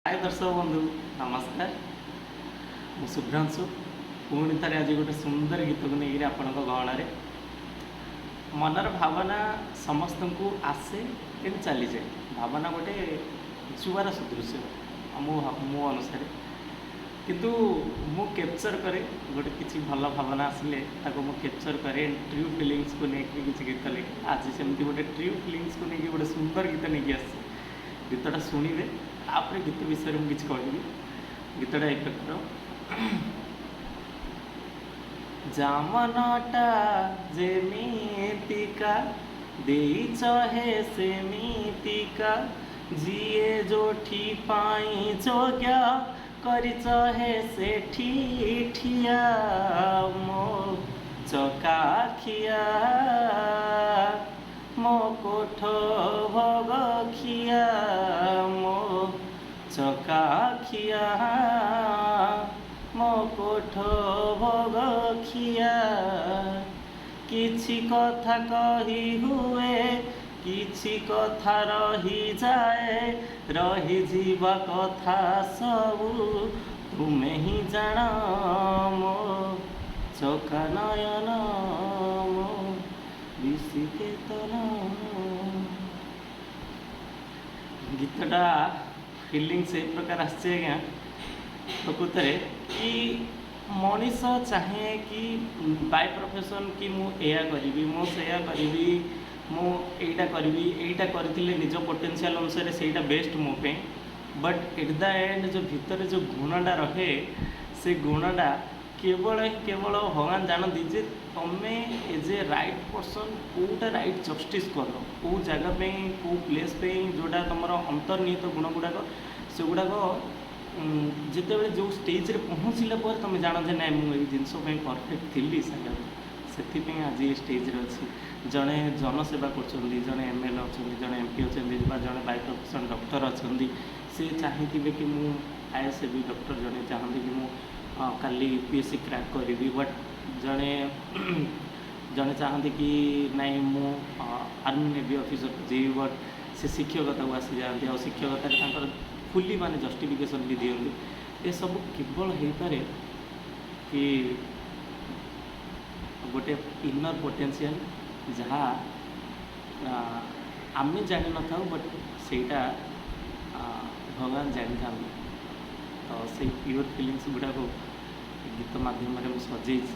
ହାଏ ଦର୍ଶକ ବନ୍ଧୁ, ନମସ୍କାର। ମୁଁ ଶୁଭ୍ରାଂଶୁ ପୁଣି ଥରେ ଆଜି ଗୋଟେ ସୁନ୍ଦର ଗୀତକୁ ନେଇକରି ଆପଣଙ୍କ ଗହଣରେ। ମନର ଭାବନା ସମସ୍ତଙ୍କୁ ଆସେ, କିନ୍ତୁ ଚାଲିଯାଏ। ଭାବନା ଗୋଟେ ଜୁଆର ସଦୃଶ୍ୟ ମୋ ଅନୁସାରେ। କିନ୍ତୁ ମୁଁ କ୍ୟାପଚର୍ କରେ, ଗୋଟେ କିଛି ଭଲ ଭାବନା ଆସିଲେ ତାକୁ ମୁଁ କ୍ୟାପଚର୍ କରେ, ଟ୍ରୁ ଫିଲିଙ୍ଗସକୁ ନେଇକି କିଛି ଗୀତ ଲେଖେ। ଆଜି ସେମିତି ଗୋଟେ ଟ୍ରୁ ଫିଲିଙ୍ଗସକୁ ନେଇକି ଗୋଟେ ସୁନ୍ଦର ଗୀତ ନେଇକି ଆସିଛି। ଗୀତଟା ଶୁଣିବେ, ତାପରେ ଗୀତ ବିଷୟରେ ମୁଁ କିଛି କହିବି। ଗୀତଟା ଏ ପ୍ରକାର: ଯା ମନଟା ଯେମିତିକା ଦେଇଛ ହେ ସେମିତିକା, ଯିଏ ଯୋଠି ପାଇଁ ଯୋଗ୍ୟ କରିଛ ହେ ସେଠି ଠିଆ। ମୋ ଚକାଖିଆ, ମୋ କୋଠ ଭୋଗ ଖିଆ, ମୋ ଚକାଖିଆ, ମୋ କୋଠ ଭୋଗ ଖିଆ। କିଛି କଥା କହି ହୁଏ, କିଛି କଥା ରହିଯାଏ, ରହିଯିବା କଥା ସବୁ ତୁମେ ହିଁ ଜାଣ। ମୋ ଚକା ନୟନ, ମୋ ବିଶିକେତନ। ଗୀତଟା ଫିଲିଙ୍ଗସ୍ ସେଇ ପ୍ରକାର ଆସିଛି ଆଜ୍ଞା ପ୍ରକୃତରେ, କି ମଣିଷ ଚାହେଁ କି ବାଇ ପ୍ରଫେସନ୍ କି ମୁଁ ଏଇଆ କରିବି, ମୁଁ ସେଇଆ କରିବି, ମୁଁ ଏଇଟା କରିବି, ଏଇଟା କରିଥିଲେ ନିଜ ପୋଟେନ୍ସିଆଲ୍ ଅନୁସାରେ ସେଇଟା ବେଷ୍ଟ ମୋ ପାଇଁ। ବଟ୍ ଏଟ୍ the end ଯେଉଁ ଭିତରେ ଯେଉଁ ଗୁଣଟା ରହେ, ସେ ଗୁଣଟା କେବଳ ହିଁ କେବଳ ଭଗବାନ ଜାଣନ୍ତି ଯେ ତମେ ଏଜ୍ ଏ ରାଇଟ୍ ପର୍ସନ୍ କେଉଁଟା ରାଇଟ୍ ଜଷ୍ଟିସ୍ କଲ, କେଉଁ ଜାଗା ପାଇଁ, କେଉଁ ପ୍ଲେସ୍ ପାଇଁ। ଯେଉଁଟା ତୁମର ଅନ୍ତର୍ନିହିତ ଗୁଣ ଗୁଡ଼ାକ, ସେଗୁଡ଼ାକ ଯେତେବେଳେ ଯେଉଁ ଷ୍ଟେଜ୍ରେ ପହଞ୍ଚିଲା ପରେ ତୁମେ ଜାଣ ଯେ ନାଇଁ, ମୁଁ ଏଇ ଜିନିଷ ପାଇଁ ପରଫେକ୍ଟ ଥିଲି ସାଙ୍ଗରେ, ସେଥିପାଇଁ ଆଜି ଏ ଷ୍ଟେଜ୍ରେ ଅଛି। ଜଣେ ଜନସେବା କରୁଛନ୍ତି, ଜଣେ ଏମଏଲଏ ଅଛନ୍ତି, ଜଣେ ଏମପି ଅଛନ୍ତି ବା ଜଣେ ବାଇ ପ୍ରଫେସନ୍ ଡକ୍ଟର ଅଛନ୍ତି। ସେ ଚାହିଁଥିବେ କି ମୁଁ ଆଇଏଏସ୍ ହେବି। ଡକ୍ଟର ଜଣେ ଚାହାନ୍ତି କି ମୁଁ କାଲି ୟୁପିଏସସି କ୍ରାକ୍ କରିବି। ବଟ୍ ଜଣେ ଜଣେ ଚାହାନ୍ତି କି ନାଇଁ, ମୁଁ ଆର୍ମି ନେଭି ଅଫିସର ଯିବି। ବଟ୍ ସେ ଶିକ୍ଷକତାକୁ ଆସିଯାଆନ୍ତି ଆଉ ଶିକ୍ଷକତାରେ ତାଙ୍କର ଫୁଲି ମାନେ ଜଷ୍ଟିଫିକେସନ୍ ବି ଦିଅନ୍ତି। ଏସବୁ କେବଳ ହେଇପାରେ କି ଗୋଟେ ଇନର୍ ପୋଟେନ୍ସିଆଲ୍, ଯାହା ଆମେ ଜାଣିନଥାଉ, ବଟ୍ ସେଇଟା ଭଗବାନ ଜାଣିଥାନ୍ତି। ତ ସେଇ ପିଓର ଫିଲିଙ୍ଗସ୍ ଗୁଡ଼ାକୁ ଗୀତ ମାଧ୍ୟମରେ ମୁଁ ସଜେଇଛି।